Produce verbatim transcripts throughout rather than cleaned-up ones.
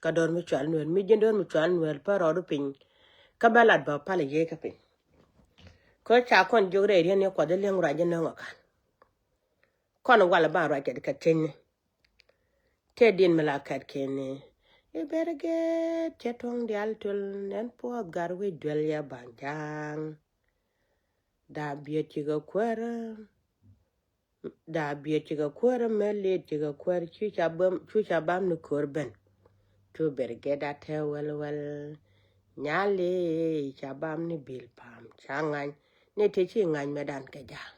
Kä do̱r mi cual nuɛl, mi ji̱n do̱r mi cual nuɛl pär rɔɔdu piny. Kä bä lat bä pal yiëë kä piny. Kä ca kɔn jiök rɛy riɛn ni kuɔth i̱ liɛŋ ruac inɔŋ ɔ ka̱n. Kɔn walɛ ban ruac kɛt kɛ ti̱nyni. Tëë din mi la kɛt kɛn ni i̱ ber gɛɛt cɛ tuɔ̱ŋ diaal tuel nɛn puɔth gar wi̱c duel yɛ ba̱ny ja̱a̱ŋ. Daa biet cikɛ kuäär. Daa biet cikɛ kuäär mɛ liet cikɛ kuäär cu ca bam, cu ca bam ni ko̱r ben. Cu ber gɛɛt a tɛ wɛl wɛl. Nyali ca bam ni bil pam ca ŋany ni te ci ŋany mɛ dan kɛ ja̱a̱ŋ.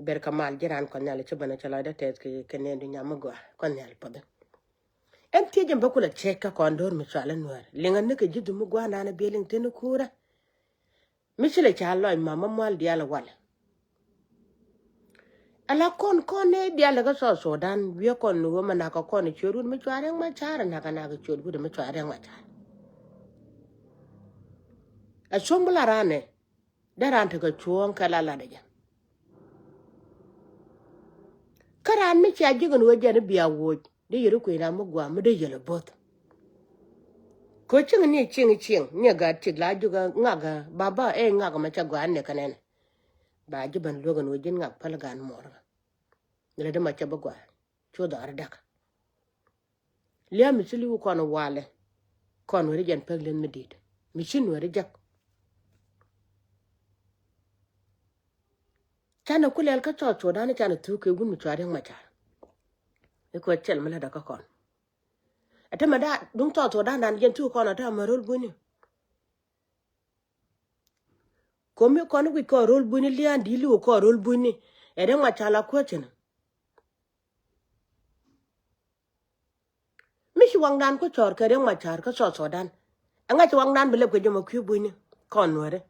Ber kɛ mal ji̱ raan kɔn nhial ci bänä cɛ lɔcdä tɛth kɛ, kɛ nɛɛn du nyam mi gɔaa kɔn nhial puɔthi. Ɛn thiec ɛn bä kulɛ thiec kä kɔn do̱r mi cual i̱ nuäär liŋä ni kɛ ji̱ dhum mi gua̱a̱r naan i̱ biɛ liŋ teni kuurä. Mi ci lɛ ca lɔc ma ma mual diaal i̱ walɛ. Ala kɔn kɔn ni diaal i̱ kä South Sudan wiɛ kɔn ni ɣöö ma nak kɛ kɔn i̱ ciöt wut mi cual riɛŋ ma ca̱a̱r i̱ nak kɛ nak kɛ ciöt wut mi cual riɛŋ ma ca̱a̱r. A cuɔ̱ŋ bi la raan ɛ Dee raan tekɛ cuɔ̱ɔ̱ŋ kɛ la latdɛ jɛ. Kä raan mi cia ji̱k ɛn ɣöö jɛn i̱ bia woc dee yɛr i̱ kui̱ ram mi gua̱a̱m mi dee yɛl i̱ bo̱th. Kɛ ɣöö cieŋ ni cieŋ cieŋ ni ɛ gaat cik la ji̱k ɛ ŋak ɛ baba ɛ ŋak ɛ ma cɛ gɔaa ni kɛ nɛn. Ba ji̱ ben luäk ɛn ɣöö ji̱n ŋak päl gaat muɔɔr ɛ. Lɛ dee ma cɛ bi gɔaa cu dhɔaar i̱ däk. Lia̱a̱ mi ci li̱w kɔn walɛ. Kɔn weri jɛn pek li̱eth mi di̱i̱t mi ci nuɛri jek. Canɛ ku lɛl kä South Sudan canɛ thuk kɛ wun mi cua riäŋ ma car. I̱ kuɛ cɛl mi lätdä kä kɔn. Ɛ tämɛ da duŋ South Sudan dan jɛn thuk kɔn ɛ tämɛ rol buini. Komi kɔn wi̱c kɔn rol buini lia̱a̱n di li̱w kɔn rol buini. Ɛ riäŋ ma car la kuäcini. Mi ci waŋdan ku cɔɔr kɛ riɛk ma ca̱a̱r kä South Sudan. Ɛŋa ci waŋdan bi lɛp kɛ jɛ mɔ kui̱ buini kɔn nuɛri.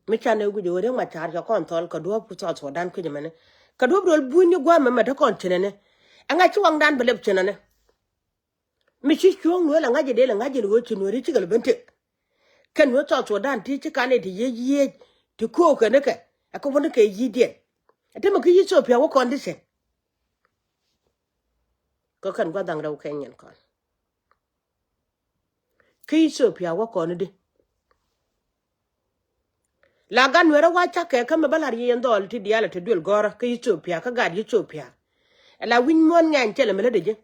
Mi canɛ guic ɣöö riɛk ma ca̱a̱r cɛ kɔn thɔl kɛ duɔ̱ɔ̱p ku South Sudan kui̱c ɛmɛni. Kɛ duɔ̱ɔ̱p duɔl buini gua̱a̱mɛ mɛ te kɔn cinɛni. Ɛŋa ci waŋdan bi lɛp cinɛni. Mi ci cuɔ̱ɔ̱ŋ nuel aŋa̱c ɛ del aŋa̱c ɛn ɣöö ci nueri cikɛ lɛ ben tëk. Kɛn nuel South Sudan ti ci kan ɛ ti yiec yiec ti ko̱o̱k kɛn kɛ ɛ kɛ wän kɛ yi̱cdiɛn. Ɛ te mi kä Ethiopia wä condition. Kä kɛn gua̱th da̱ŋ rɛw kɛ nyɛn kɔn kä Ethiopia wä kɔn di. La gat nuɛrä wa cakɛ kä mi bä lar yɛ yɛn dhɔl ti diaal ti duel gɔrä kä Ethiopia kä gat Ethiopia. Ɛ la wi̱ny muɔ̱n ŋɛny cɛl mi lä dee ji̱.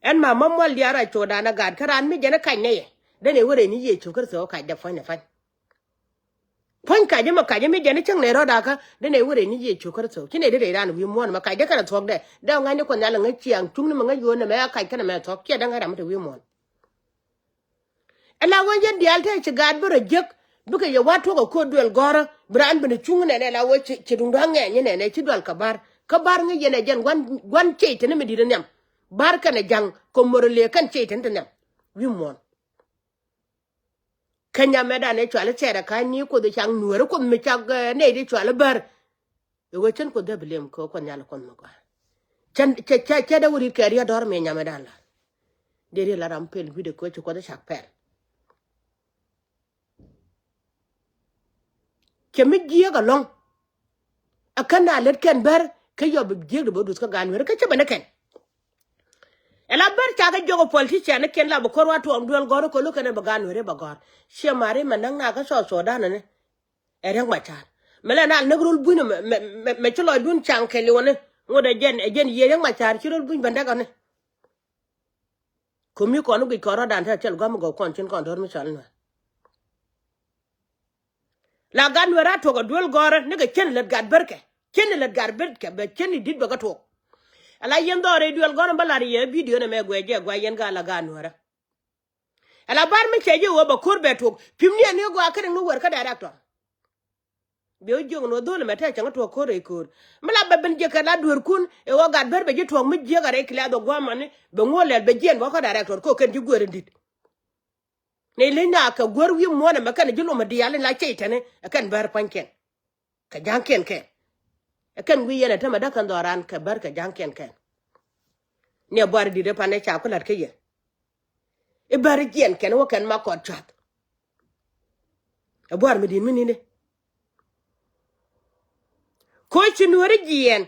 Ɛn ma ma mual diaal ra cok dan a gat kä ran mi jɛn ɛ kac nɛ yɛ. Dee nɛ wä rɛy ni Yecu Kritho kac dee puɔ̱ny nɛ pa̱ny. Puɔ̱ny kac mi kac mi jɛn ɛ cäŋ nɛ rɔ̱ dakä dee nɛ wä rɛy ni Yecu Kritho ci nɛ dee rɛy ran wi̱i̱ muɔ̱n mɛ kac dee kɛn ɛ thuɔ̱k dɛ dee ŋa̱cni Kuɔth Nhial ɛ ŋäc ciaŋ cuŋni mɛ ŋäc yo̱o̱n nɛ mɛ ɛ kac kɛn ɛ mɛ thuɔ̱k ciɛ dee ŋa̱c ram mi te wi̱i̱ muɔ̱n. Ɛn la wee yɛn diaal te ci gaat bä rɔ jiäk bikɛ yɛ wa̱r tuɔk ɛ ko̱r duel gɔ̱rä bi raan ben cuŋ nɛnɛ la wee ci duŋdɔ̱a̱ ŋɛɛny nɛnɛ ci dual kɛ ba̱r. Kä ba̱r ŋäc yɛn ɛ jɛn gua̱n gua̱n ciey teni mi di̱t ɛ nhiam. Ba̱r kɛn ɛ ja̱ŋ kɛ mor ɛ lëë kɛn ciey teni ti nhiam. Wi̱i̱ muɔ̱ɔ̱n. Kä nyamɛdan ɛ cual i̱ cɛɛr ɛ ka̱ny ni Kuoth i̱ cak nueeri Kuoth mi cak nɛy di cual i̱ bär. I̱ ɣöö cän Kuoth dee bi lem kɛ Kuɔth Nhial Kuɔth mi gɔaa. Cä cä cä dee wä ri̱t kɛ riet dɔ̱r mi nyamɛdan la. Dee riet la ram pɛl wi̱cdɛ kɛ ɣöö ci Kuɔth i̱ cak pɛl. Cɛ mi jiääk alɔ̱ŋ. Ɛ kän a lät kɛn bär kä yɔp bi jiääk di bä duth kä gaat nueeri kä cä ben ɛ kɛn. Ɛ la bär ca kɛ jiɔk ɛ politician ni kɛn la bi ko̱r wa tuɔɔk duel gɔ̱r kä lo̱k kɛn ɛ bi gaat nueeri bɛ gɔ̱r. Ciɛ mari mɛ näk na kä South Sudan ni. Ɛ riäŋ ma ca̱a̱r mɛ lɛ na näk rol buini mɛ mɛ mɛ ci lɔcdun caŋ kɛ liwäni. Ŋot ɛ jɛn ɛ jɛn yiëë riäŋ ma ca̱a̱r ci rol buny bɛ näk ɔni. Ko̱mi kɔn i̱ guic kɔn rɔ̱dan te acɛl gua̱m i̱ gɔw kɔn cin kɔn do̱r mi cɔl nuɛ. La gat nuɛrä a tuɔk a duel gɔrä nikɛ cien lät gat berkɛ cien lät gat berkɛ bɛ cien i̱ di̱t bɛ kä tuɔk. Ala yɛn dhɔr i̱ duel gɔrä bä lar yɛ bidio nɛ mɛ guɛ jɛ guay yɛn gaa la gat nuɛrä. Ala bar mi cɛ jɛ wä bɛ ko̱r bɛ tuɔk pi̱m ni ɛn ni gɔaa kä riŋ ni wär kä director. Biɛ wä jiök ni wä dho̱l mɛ tɛk cäŋ tuɔk ko̱r rɛy ko̱r. Mi la bɛ ben jiäk kɛ la dueerkun ɛ wä gat ber bɛ ji̱ tuɔk mi jiäk a rɛy kiliath ɛ gua̱a̱mani bɛ ŋuɔ̱l lɛl bɛ jiɛn bä kä director ko̱ kɛn ji̱ gueer in di̱t. Ni leny na kɛ guer wi̱i̱ muɔ̱ɔ̱n ɛmɛ kɛn ji̱ lomä diaal in la cɛy tɛni ɛ kɛn bär pua̱nykiɛn. Kɛ ja̱ŋkiɛn kɛn ɛ kɛn wi̱i̱ yɛn ɛ tämɛ däk kɛn dhɔran kɛ bär kɛ ja̱ŋkiɛn kɛn. Ni ɛ buar di̱t ɛ pan ɛ ca ku la̱t kä yɛ. I̱ bär jiɛn kɛn wä kɛn ma kɔt cua̱th. Ɛ buar mi di̱t mi ni̱n i̱ ko̱ ci nueeri jiɛn.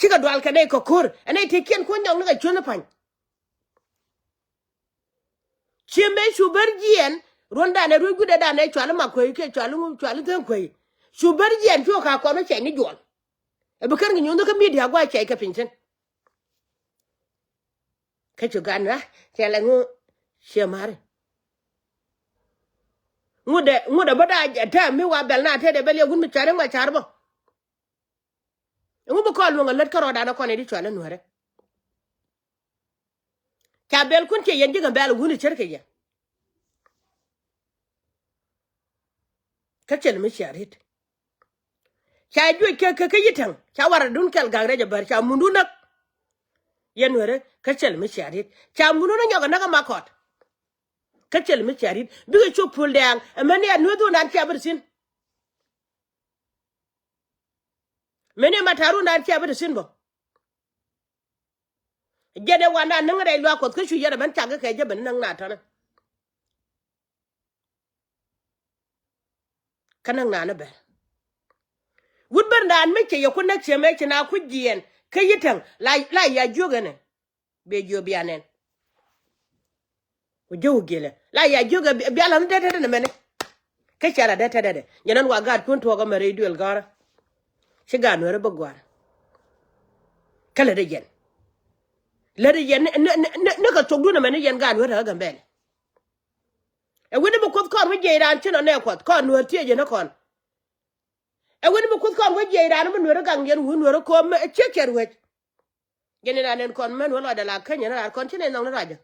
Cikɛ dual kɛ nɛy kɛ ko̱r ɛ nɛy tëë kiɛn kuɔ̱n nyɔk ni kɛ cuäth ni pa̱ny. Ciɛ mëë cu bär jiɛn ruɔ̱ndan ɛ ruec gui̱dɛ dan ɛ cual i̱ ma kueec kiɛ cual i̱ ŋu cual i̱ thäŋ kueec. Cu bär jiɛn cu ka kɔn i̱ cɛy ni juɔl. Ɛ bi kɛn kɛ nyuɔ̱th kä midia gua̱a̱ cɛy kɛ piny thi̱n. Kä cu gan ɣä cɛ lɛ ŋu ciɛ mari. Ŋut dɛ ŋut dɛ bä daa tɛm mi wa bɛl na tɛt dɛ bɛl yɛ wun mi car i̱ ŋuɛ car bä. Ŋu bi kɔn luäŋ a lät kä rɔɔdan a kɔn i̱ di cual i̱ nuäärɛ. Ca bɛl kun ciɛ yɛn ji̱ Gambɛl wun i̱ cär kɛ yɛ. Kä cɛl mi cia ri̱t. Ca juec kɛ kɛ kä yi̱täŋ ca warɛ dun kɛl gak rɛc a bär ca mundu näk. Yɛn nuäärɛ kä cɛl mi cia ri̱t ca mundu näk nyɔk a näk a ma kɔt. Kä cɛl mi cia ri̱t bikɛ cop puɔl dɛɛŋ ɛmɛn ni a nuäär dhundan cia bär thi̱n. Mëni ma ta̱a̱ rundan cia bi ti thi̱n bä. Jɛn ɛ wandan näŋ rɛy luaak Kuɔth kä cu yɛn ɛ ben cak kɛ jɛ ben näŋ na tɔ̱nɛ. Kä näŋ na ni bɛr. Wut ben raan mi cɛ yɛ ku näk ciɛ mɛ ci na ku jiɛɛn kä yi̱täŋ la la ya jiök ɛnɛ. Bɛ jiök bia nɛn. Ku jiök giɛlɛ la ya jiök ɛ bia la̱th ni dee tetdɛ ni mɛni. Kä cɛ la dee tetdɛ dɛ nyɛ nɛn wa gaatkun tuɔɔk ɛmɛ rɛy duël gɔ̱rä. Ci gaat nuäärä bä gua̱a̱r. Kä lätdɛ yɛn lätdɛ yɛn ni ni ni ni kɛ thokdun ɛmɛ ni yɛn gaat nuäärä kä Gambɛl. Ɛ wi̱ni bi Kuoth kɔn wi̱c jiɛc raan ci nɔ nɛ Kuɔth kɔn nuäär thiec yɛn ni kɔn. Ɛ wi̱ni bi Kuoth kɔn wi̱c jiɛc raan mi nuäärä gaŋ yɛn wun nuäärä ko̱o̱m ciek cɛ ruec. Jɛn in a nɛn kɔn mɛn wä lɔcdɛ la käny in a raar kɔn ci nɛn nhɔk ni ruacä.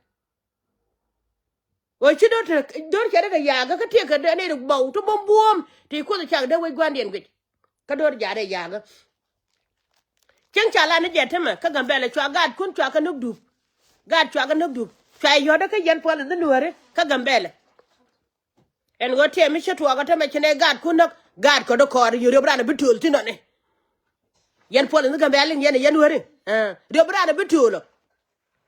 Ɣöö ci do̱r te do̱r cɛ dee kɛ ya̱a̱kä kä tiɛɛk kɛ dee ni rik bɔw ti buɔ̱m buɔ̱ɔ̱m ti Kuoth cak dee wec gua̱ndiɛn guic. Kä do̱r jaat dee ya̱a̱kä. Cieŋ ca la ni jɛ temɛ kä Gambɛlɛ cua gaatkun cua kɛ näk dup. Gaat cua kɛ näk dup cua yɔ̱t dee kä yɛn puɔl in dhi nuääri kä Gambɛlɛ. Ɛn ɣöö tiɛm mi ci tuɔɔk ɛ tämɛ ci nɛy gaatkun näk gaatkɔ dee kɔɔr yio̱ riöp raan ɛ bi tööl ti nɔni. Yɛn puɔl in dhi Gambɛlɛ in yɛn ɛ yɛn nuääri. Riöp raan ɛ bi tööl ɔ.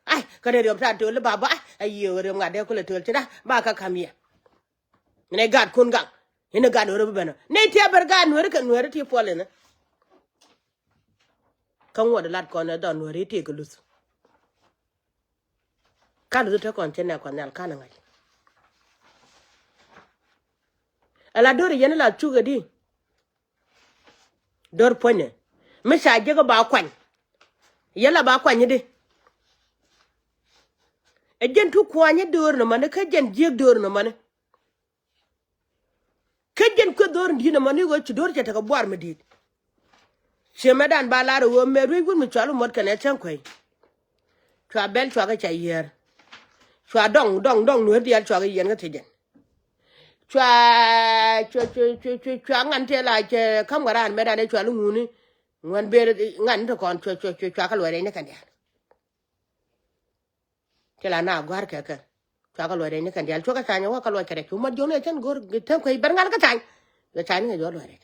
Ai kä dee riɔp ta̱a̱ töl i̱ baba ai a yiëë riɔp ŋa̱t dee kulɛ töl ci da̱ ba kä ka̱m yɛ. Nɛ gaatkun gaŋ inɛ gaat nuääri bi ben ɔ nɛ tiɛ ber gaat nuääri kɛ nuääri ti puɔl inɛ. Kä ŋuɔt lat kɔn ɛ dhɔn nuääri ti kɛ luth. Ka luth te kɔn ci nɛ kɔn nhial kan ɛ ŋa̱c. Ɛ la do̱ri yɛn la cuk ɛ di. Do̱r puɔ̱nydɛ mi ca jiäk ɛ ba kuany. Yɛn la ba kuany di. Ɛ jɛn tu kuany do̱r nɔmɔni kä jɛn jiäk do̱r nɔmɔni. Kä jɛn kueth do̱r di̱t nɔmɔni ɣöö ci do̱r cɛ tekɛ buar mi di̱i̱t. Ciɛ mɛ dan ba lar ɣöö mɛ ruec wut mi cual wä muɔt kɛnɛ cäŋ kueec. Cua bɛl cua kɛ ca yiɛɛr. Cua dɔŋ dɔŋ dɔŋ nueer diaal cua kɛ yiɛn kä thiec jɛn. Cua cua cua cua cua cua ŋan tëë la cɛ ka̱m kɛ raan mɛ dan ëë cua li ŋuni. Ŋuɛn ber ŋan te kɔn cua cua cua cua kä luɔc rɛy ni kɛn diaal. Ti la na gua̱r kɛ kɛ cua kä luɔc rɛy ni kɛn diaal cua kä cany wä kä luɔc kɛ rɛc cu mat jiɔk ni cɛn go̱r te kuec ber ŋan kä cany. Cua cany ŋɛ jɔk luɔc rɛc.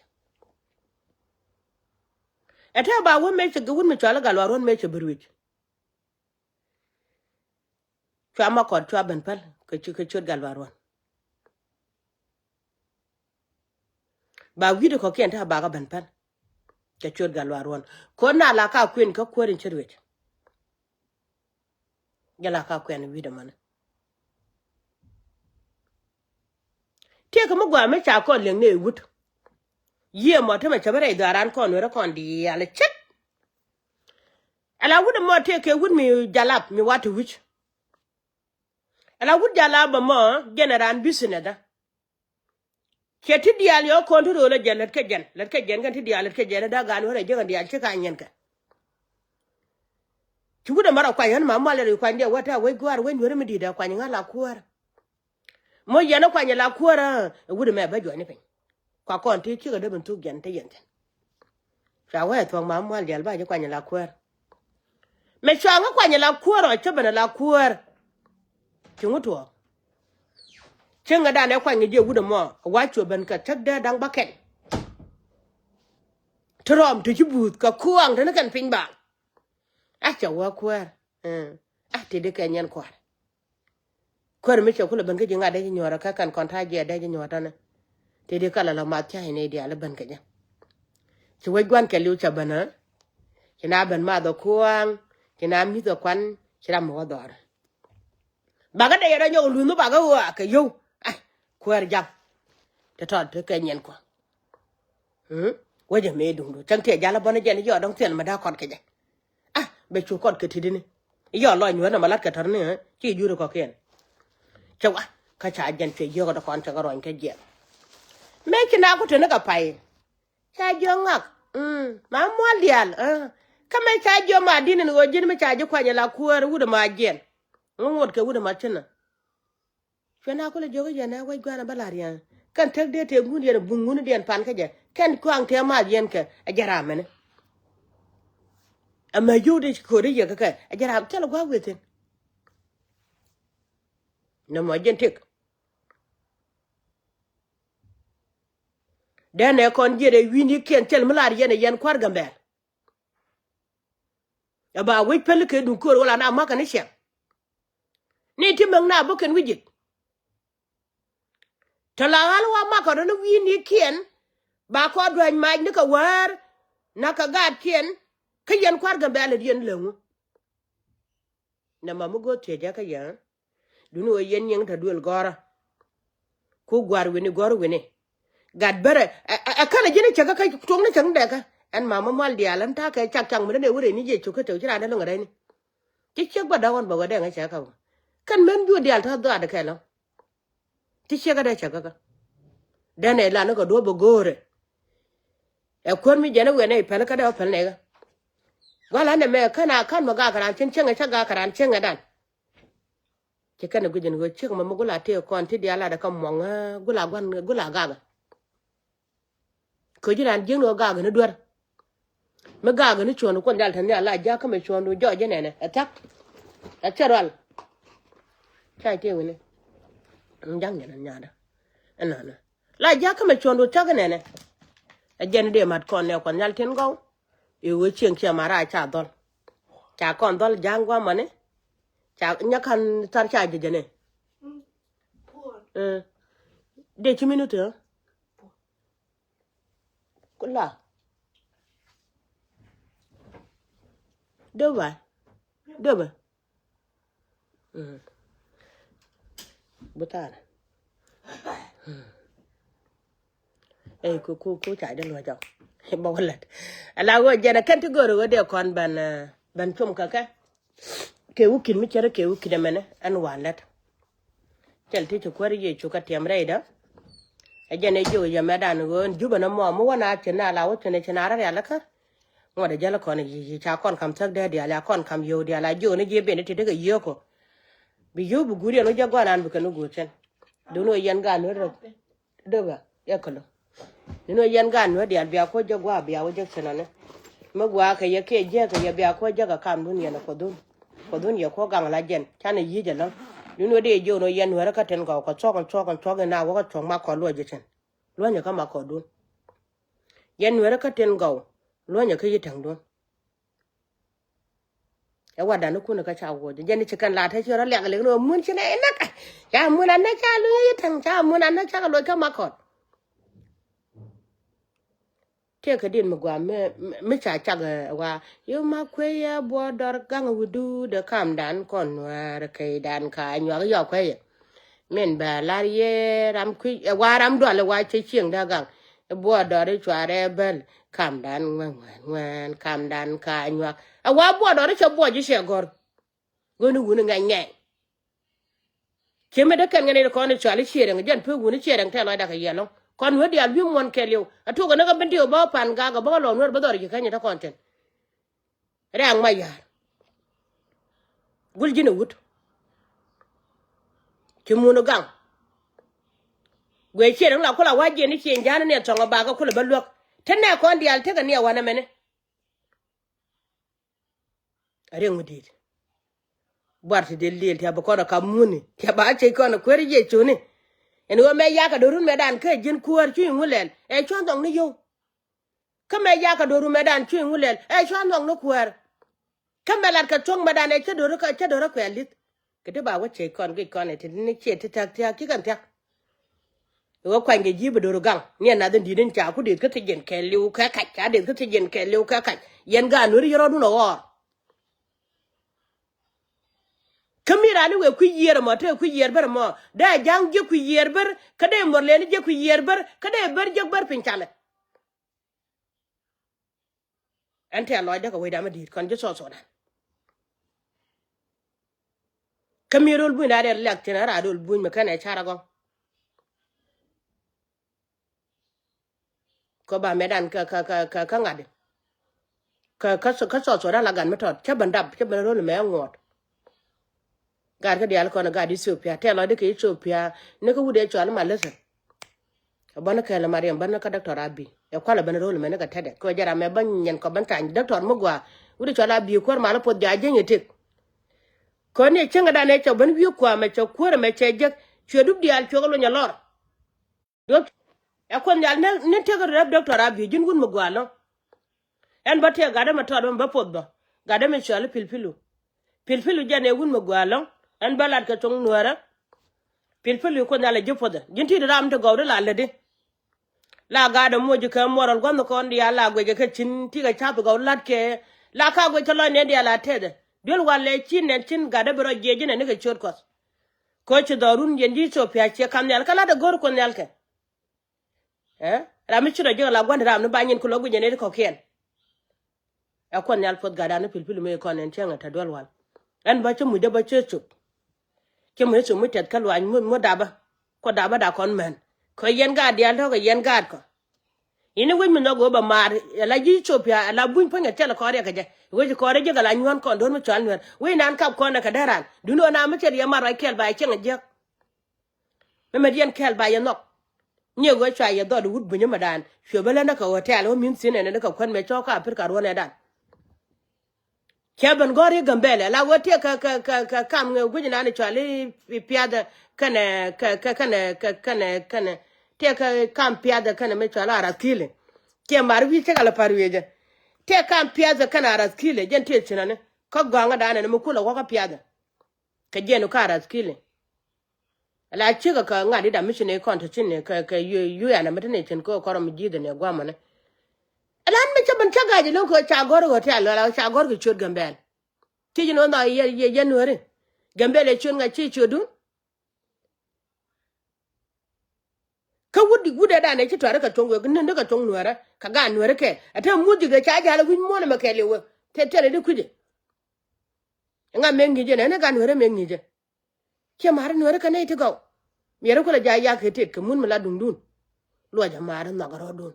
Ɛ te ba wä mecɛ wut mi cua li gal wa ruɔ̱n mecɛ bi ruic. Cua ma kɔt cua ben päl kɛ ciöt gal luaruɔn. Ba wi̱i̱dɛ kɔ̱kiɛn ta̱a̱ bakä ben päl kɛ ciöt gal luaruɔn. Ko̱n na la ka kuën kä kuäär in ci ruëc. Jɛ la ka kuɛn wi̱i̱dɛ mɔni. Tiɛɛk mi gɔaa mi ca kɔn liɛŋ ni wut. Yiëë mɔ tämɛ cä bi rɛy dhɔaaran kɔn wërä kɔn diaal cät. Ala wut ɛmɔ tëë kɛ wut mi jalap mi wat ti wi̱c. Ala wut jalap ɛmɔ jɛn ɛ raan business ɛ. Cɛ ti diaal yɔ kɔn ti ro̱o̱l ɛ jɛn lät kɛ jɛn lät kɛ jɛn kɛn ti diaal lät kɛ jɛn ɛ da̱k gaan wärɛ jek ɛn diaal ci ka nyiɛn kɛ. Ci wut ɛmɔ rɔ kuany ɣän ma mual yɛ rɔ kuany diɛ wä tɛ wec gua̱a̱r wec nueri mi di̱i̱t ɛ kuany ŋa̱ la kuäär. Moc yɛn ɛ kuany la kuäär ɛ wut ɛmɛ bä juɔcni piny. Kua kɔn ti cikɛ dee bin thuk jɛn te yɛn thi̱n. Cua wee thuɔ̱k ma mual diaal ba ji̱ kuany la kuäär. Mɛ cua ŋä kuany la kuäär ɔ cä ben la kuäär. Ci ŋu tuɔɔk. Cieŋ ɛ dan ɛ kuany ŋä jiɛ wut ɛmɔ wa cuɛ ben kɛ täk dee da̱ŋ bä kɛn. Ti rɔm ti ci buuth kɛ kuaŋ te ni kɛn piny ba. A cɛ wä kuäär. A ti di kɛ nyɛn kua̱r. Kuäär mi cɛ kulɛ ben kä ji̱ ŋa̱t dee ji̱ nyuɔ̱ɔ̱r kä kɛn kɔn ta̱a̱ jiɛɛt dee ji̱ nyuɔ̱ɔ̱r tɔ̱nɛ. Ti di kɛ la la math ca inɛ diaal ben kɛ jɛ. Ci wec gua̱n kɛ li̱w cɛ ben ɛ. Ci na ben math ɔ kuaŋ, ci na mi̱th ɔ kuan, ci ram mi wä dhɔr. Bakä dee yɛn rɔ nyɔk luth mi bakä ɣöö a kɛ yio̱w. Ai, kuäär jaŋ. Te tɔt te kɛ nyiɛn kuɔ. Wä jɛ mëë duŋdu cäŋ tiɛ jal a bɔn jɛn yɔɔ dɔŋ thiɛl mi da̱a̱ kɔt kɛ jɛ. Ah, bɛ cu kɔt kɛ ti̱tini. Yɔɔ lɔc nyuäär nɔmɔ lat kɛ tɔrni, eh, ci juri kɔkiɛn. Cɛ wa, kä ca jɛn cuɛ yio̱k dɔ kɔn cɛ kɛ ruɔny kɛ jiɛn. Mëë ci na ku teni kɛ pay. Ca jiök ŋak. Mm, ma muɔl diaal, eh. Kä mëë ca jiök ma di̱n in ɣöö ji̱n mi ca ji̱ kuany la kuäär wut ma jiɛn. Ŋuɔ̱t kɛ wut ma cinä. Cuɛ na kulɛ jiök i̱ yɛn ɛ wec gua̱a̱n a bä la̱r yɛn. Kɛn tek dee tëë ŋun yɛn a buŋ ŋun diɛn pan kä jɛ. Kɛn kuaŋ tëë math yɛn kɛ ɛ jɛ ram mɛni. Ɛmɛ yio̱w dee ci ko̱ri yɛ kɛ kɛ ɛ jɛ ram thilɛ gua̱a̱k wethin. Nɔmɔ jɛn tëk. Dee nɛ kɔn jiɛt ɛ wi̱i̱ni kiɛn thil mi la̱r yɛn ɛ yɛn kua̱r Gambɛl. Ɛ ba wec päl kɛ duŋ köör wala na ma̱kä ni ciɛŋ. Ni ti mäŋ na bä kɛn wi̱c ji̱th. Tɔ la ɣa̱l wa ma̱kä rɔ ni wi̱i̱ni kiɛn. Ba kɔ duäny mac ni kɛ wäär. Na kɛ gaatkiɛn. Kä yɛn kua̱r Gambɛl ɛ diɛn läŋu. Nɛ ma mi go̱o̱r thiecä kä yɛ. Duni wä yɛn nyiɛŋ tɔ duël gɔ̱rä. Ku gua̱r wi̱ni gɔ̱r wi̱ni. Gat bärɛ ɛ, ɛ, ɛ känɛ ji̱n cäkä kä tuɔ̱ŋni cäŋ dɛkä. Ɛn ma mi mual diaal ɛn ta̱a̱ kɛ cak cak mi däni wä rɛy ni jiɛ cuk kä tëk ci raan dee lo̱ŋ rɛyni. Ci ciek bä däk ɣɔn bä wä dɛŋ ɛ cɛ kä wä. Kɛn män juut diaal ta̱a̱ dhuaat kɛ lɔ. Ti ciek kä dee cɛ kä kä. Dɛn ɛ lan ni kɛ duɔ̱p bɛ go̱o̱rɛ. Ɛ kuäär mi jɛn ɛ wɛn ɛ päl kä dee wä päl nɛ kä. Gua̱l anɛ mɛ kän a kän mɛ gak kɛ raan cieŋ cieŋ ɛ cä gak kɛ raan cieŋ ɛ dan. Ci kɛn ɛ guic ɛn ɣöö ciek mɛ mi gula tëë kɔn ti diaal lat ɛ kä muɔŋ ɛ gula gua̱n gula gak ɛ. Kɛ ji̱ raan jiäkni ɣä gak ni duer. Mi gak ni cuɔ̱ndu kuɔth nhial te nhial la ja̱k kä mɛ cuɔ̱ndu jɔɔc inɛnɛ ɛ thia̱k. Ɛ cɛ rual. Ca tëë wi̱ni. Ja̱k nyɛn ɛ nya̱a̱dä. Ɛnɔnɔ la ja̱k kä mɛ cuɔ̱ndu thia̱k inɛnɛ. Ɛ jɛn dee mat kɔn nɛ kuɔth nhial tin gɔw. I̱ wee cieŋ ciɛ ma rac ca dhɔl. Ca kɔn dhɔl ja̱a̱ŋ gua̱a̱mani. Ca nyakan thar ca jɛ jɛ ni. Dee ci minute. Ku la. Dee ba. Dee ba. Butar. Ey ku ku ku ca jɛ luɔc ɔ. Bä wä lät. Ala wä jɛn a kɛn ti gör wä dee kɔn ban ban cum kä kɛ. Kɛ wi̱ki̱n mi cärä kɛ wi̱ki̱n ɛmɛnɛ ɛn wa lät. Cɛl ti ci kuäär Yecu kä tiɛm rɛydä. Ɛ jɛn ɛ jiök yɛ mɛtdan ɣöö ɛn Jubɛ nɔmɔ mi wä na cin na la wä cin ɛ cin a rɔ rialikä. Ŋuɔ̱t ɛ jäl kɔn yic ca kɔn kam thäk dee diaal a kɔn kam yio̱w diaal a jiök ni ji̱ ben ti tekɛ yio̱o̱k kɔ. Bi yio̱w bi guur yɛn wä jɛ gɔn an bi kɛn wä guur cin. Dun wä yɛn gaat nuer rɔ. Döbä yɛ käl ɔ. Ni nɔ yɛn gaat nuäär diaal bia kuɔ jek gua̱a̱ bia wä jek thin ɔni. Mi gua̱a̱ kɛ yɛ kiɛ jiäk kɛ yɛ bia kuɔ jek ɛ kamdun yɛn ɛ kuɔthun. Kuɔthun yɛ kuɔ gaŋ la jɛn canɛ yiec ɛlɔ̱ŋ. Ni nɔ dee jiök nɔ yɛn nuäärä kä tin gɔw kɛ thuɔ̱k ɛn thuɔ̱k ɛn thuɔ̱k in na wä kä thuɔ̱k ma kɔt luɔc ji̱ tin. Luɔ̱nyɛ kä ma kɔtdun. Yɛn nuäärä kä tin gɔw luɔ̱nyɛ kä yi̱ täŋdun. Ɛ wadan ni kun kä ca wuɔc jɛn ni ci kɛn la te ci rɔ liak lik ni wä mun ci nɛ inak. Ca mun anɛ ca luny yi täŋ ca mun anɛ ca kɛ luɔc kä makɔt. Tiɛ kɛ din mi gua mi mi ca cak wa yi ma kuey ɛ buɔ dɔr gaŋ widu de kamdan kɔn nuɛɛr keydan ka nyuak yɔ kuey. Min bɛ lar yee ram kui̱ ɛ wa ram dual ɛ wa cɛ cieŋ dee gaŋ. Ɛ buɔɔt dɔɔr i̱ cuarɛ bäl kamdan ŋuɛn ŋuɛn ŋuɛn kamdan ka nyuak. Ɛ wa buɔɔt dɔɔr i̱ cɛ buɔc i̱ cɛ gɔ̱r. Ɣöni wuni ŋɛny ŋɛny. Ciɛ mi dee kɛn ŋɛn i̱ kɔn i̱ cual i̱ ciɛ rɛŋ jɛn pek wuni ciɛ rɛŋ tɛl lɔcda kɛ yɛl ɔ. Kɔn wä diaal wi̱i̱ muɔ̱n kɛɛliw ɛ tok ɛ näk ɛ ben ti ɔ bä pan gak ɛ bä kɛ lɔ nuɛr bä dhɔr ji̱ kɛnyɛ te kɔn tɛn. Rɛ̈ɛ̈k ma ya̱a̱r. Gul ji̱n ɛ wut. Ci mun ɛ gaŋ. Guɛ ciɛ rɛŋ la kula wa̱c jiɛn i̱ ciɛ ja̱a̱n ni ɛ thɔŋ ɛ bakä kulɛ bä luäk. Te nɛ kɔn diaal tekɛ ni ɛ wanɛ mɛni. A riɛŋ mi di̱i̱t. Buar ti del diel ti a bi kɔn ɛ ka muni ti a ba cec kɔn ɛ kueer jiɛ cuni. Ɛn ɣöö mɛ yakɛ do̱run mɛ dan kä ji̱n kuäär cuc ŋu lɛl ɛ cuan dhɔŋ ni yio̱w. Kä mɛ yakɛ do̱r rumɛdan cui̱ ŋu lɛl ɛ cua nhɔk ni kuäär. Kä mɛ lat kɛ thuɔ̱k mɛdan ɛ cä do̱r kä cä do̱r kä kuɛ̈ɛ̈l li̱th. Kɛ ti ba wä cɛ kɔn guic kɔn ɛ ti ni ciɛ ti thia̱k thia̱k ci kɛn thia̱k. Wä kuany kɛ ji̱ bi do̱r gaŋ ni ɛ nath in di̱t in ca ku deth kä thiec jɛn kɛɛliw kɛ kac ca deth kä thiec jɛn kɛɛliw kɛ kac. Yɛn gaat Nuäri yɛn rɔɔdun ɛ ɣɔr. Kä mi raan i̱ wëë kui̱ yiër ɛmɔ te kui̱ yiër bär ɛmɔ dee a ja̱ŋ jiäk kui̱ yiër bär kä dee muɔr lɛni jiäk kui̱ yiër bär kä dee bär jiäk bär piny calɛ. Ɛn tɛ̈ lɔcdä kɛ wecdä mi di̱i̱t kɔn ji̱ South Sudan. Kä mi ro̱l buny da̱a̱ dee lɛk thi̱n ɛ raar ro̱l buny mi kɛn ɛ car agɔŋ. Kɔ ba mɛtdan kä kä kä kä ŋa̱t. Kä kä South Sudan la gat mi tɔt cä ben dap cä ben ro̱l mɛ ŋuɔt. Gat kä diaal kɔn gat Ethiopia tɛ̈ lɔcdä kɛ Ethiopia ni kä wut ëë cɔal i̱ Malisa. Ɛ bän kɛl Mariam bän kä Doctor Abiy ɛ kualɛ ben ro̱l mɛn kɛ tetdɛ kɛ jɛ ram mɛ bä nyɛn kɔ ben tany Doctor mi gɔaa wut ëë cɔal Abiy kuäär mal i̱ puɔth jɔa jieny i̱ tëk. Kɔn ni cieŋädan ëë cɛ ben wi̱i̱ kua̱a̱mɛ cɛ kuäärɛ mɛ cɛ jek cuɛ dup diaal cuɛ kɛ luny ɛ lɔr. Duɔth ɛ Kuoth Nhial ni tëk rɛp Doctor Abiy ji̱n wut mi gɔaa ɛlɔ̱ŋ. Ɛn bä tëë gat ɛmɛ tɔt ɛmɛ bä puɔth bä gat ɛmɛ cɔal i̱ Pilpilu. Pilpilu jɛn ɛ wut mi gɔaa ɛlɔ̱ŋ. Ɛn bä lat kɛ thoŋ Nuäärä. Pilpilu Kuoth Nhial ɛ ji̱ puɔthɛ ji̱n ti̱t ram ti gɔw ti la lätdi. La gat ɛ moc kɛ moral gua̱nh kɔn diaal la guɛcɛ kɛ ci̱n ti kɛ ca̱p gɔw la̱t kɛ la ka guɛc kɛ lɔc nɛn diaal a tɛthɛ duel wal lɛ ci̱n nɛn ci̱n gat ɛ bi rɔ jiɛc ji̱n ɛ ni kɛ ciöt Kuɔth. Kɛ ɣöö ci dhɔrun yɛn ji̱ Ethiopia ciɛ kam nhial kä la̱t ɛ go̱r Kuoth Nhial kɛ. Ɛ ram mi ci rɔ jiäk la gua̱n ram ni ba nyin ku lɔ guic yɛn ëë ti kɔ̱kiɛn. Ɛ Kuoth Nhial puɔth gatdan ni Pilpilu mëë kɔn ɛn cieŋ ɛ te duel wal. Ɛn bä cä mucdä bä cä cop. Cä mucdä cop mi tɛth kä luany mi dapä. Kuɔ dapä da kɔn män kɛ yɛn gaat diaal tɔ̱ kɛ yɛn gaat kɔ. Ini wec mi nhɔk ɣöö bɛ maar ala ji̱ Ethiopia ala buny puɔ̱ny kɛ thil kɔn riɛk kɛ jɛ. Wec kɔn riɛk jiäk ala nyuɔ̱n kɔn do̱r mi cɔal Nuäär wec nan kap kɔn ɛ kɛ dee raan duni ɣöö na mi cɛ riɛk mat ruac kɛɛl ba ɛ cieŋ ɛ jiäk. Mi mɛ diɛn kɛl ba yɛ nhɔk. Nyiɛ ɣöö cua yɛ dhɔt wut bunyä mɛ daan cuɛ bä lä näk kɛ hotel ɣä mi̱n thi̱n ɛn ni kɛ kuän mɛ cɔɔk kä Aprika ruɔ̱n ɛ daan. Cɛ ben gɔ̱r i̱ Gambɛlɛ la ɣöö tiɛ kɛ kɛ kɛ kɛ kam ŋɛ guic naan cɔal i̱ piathɛ kɛnɛ kɛ kɛ kɛnɛ kɛ kɛnɛ kɛnɛ tiɛ kɛ kam piathɛ kɛnɛ mi cɔal i̱ Arath Ki̱i̱lɛ. Tiɛ mar wi̱i̱ cä kɛ lɛ pa̱r wi̱i̱cä. Tiɛ kam piathɛ kɛnɛ Arath Ki̱i̱lɛ jɛn tiɛ thi̱n ɛn ni kä gɔ̱a̱ŋä daan ɛn mi kulɛ wäkä piathɛ. Kɛ jiɛn kä Arath Ki̱i̱lɛ. Ala cikɛ kɛ ŋa̱t i̱ dam mi ci nɛ kɔn te thi̱n nɛ kɛ kɛ yu yu yan amä te nɛ cin kɛ kɔrɔ mi ji̱thɛ nɛ guamä nɛ. Ala mi cä ben cä ga̱c ilɔ̱ŋ kɛ ca gɔ̱r kɛ hotel ala ca gɔ̱r kɛ ciöt Gambɛl. Ti ji̱n wä nhɔk yɛ yɛ yɛ Nuääri. Gambɛl ɛ ciöt ŋa̱c ci ciötdun. Kä wut wut ɛ danɛ ci tuarä kɛ tuɔ̱ŋ wek ni ni kɛ tuɔ̱ŋ Nuäärä kɛ gaat Nuääri kɛ ɛ te muth jikɛ ca ja̱l ɛ wi̱c muɔ̱n ɛmɛ kɛɛl iwek. Te thilɛ di kui̱cɛ. Ŋa mëë ŋi̱cä nɛ ni gaat Nuäärä mëë ŋi̱cä. Ciɛ ma̱a̱ri Nuääri kɛ nɛy ti gɔw. Miɛri kulɛ ja̱ yak kɛ tet kɛ mun mi la duŋdun. Luɔcɛ ma̱a̱ri nhɔk rɔ̱dun.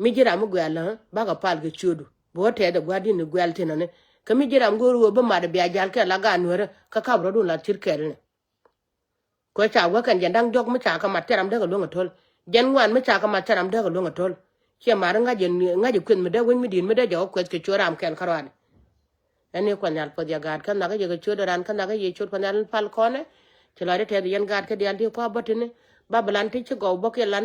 Mi ji̱ ram mi guɛ̈l ɛ bakɛ pal kɛ ciötdu bi wä tɛth ɛ gua̱di̱n i̱ guɛ̈l thinɔni. Kɛ mi ji̱ ram go̱o̱r ɣöö bi mat ɛ bia ja̱l kɛl la gaat Nuäärä kä kap rɔ̱dun la ti̱t kɛɛl ni. Kɛ ca wä kɛn jɛn da̱ŋ diɔ̱k mi ca kɛ mat thil ram dee kɛ luäŋ ɛ to̱l. Jɛn ŋuan mi ca kɛ mat thil ram dee kɛ luäŋ ɛ to̱l. Ciɛ mar ŋa̱c jɛ ŋa̱c jɛ kueth mi dee wec mi di̱i̱t mi dee jɔk kueth kɛ ciöt ram kɛl kärɔaani. Ɛn i̱ Kuɔth Nhial puɔth yɛ gaat kä nhak i̱ yɛ kɛ ciöt ran kä nhak i̱ yɛ ciöt Kuɔth Nhial pal kɔnɛ. Ci lɔcdä tɛth yɛn gaat kä diaal ti kua̱ bä tini. Babilan ti ci gɔw bä kiɛ lan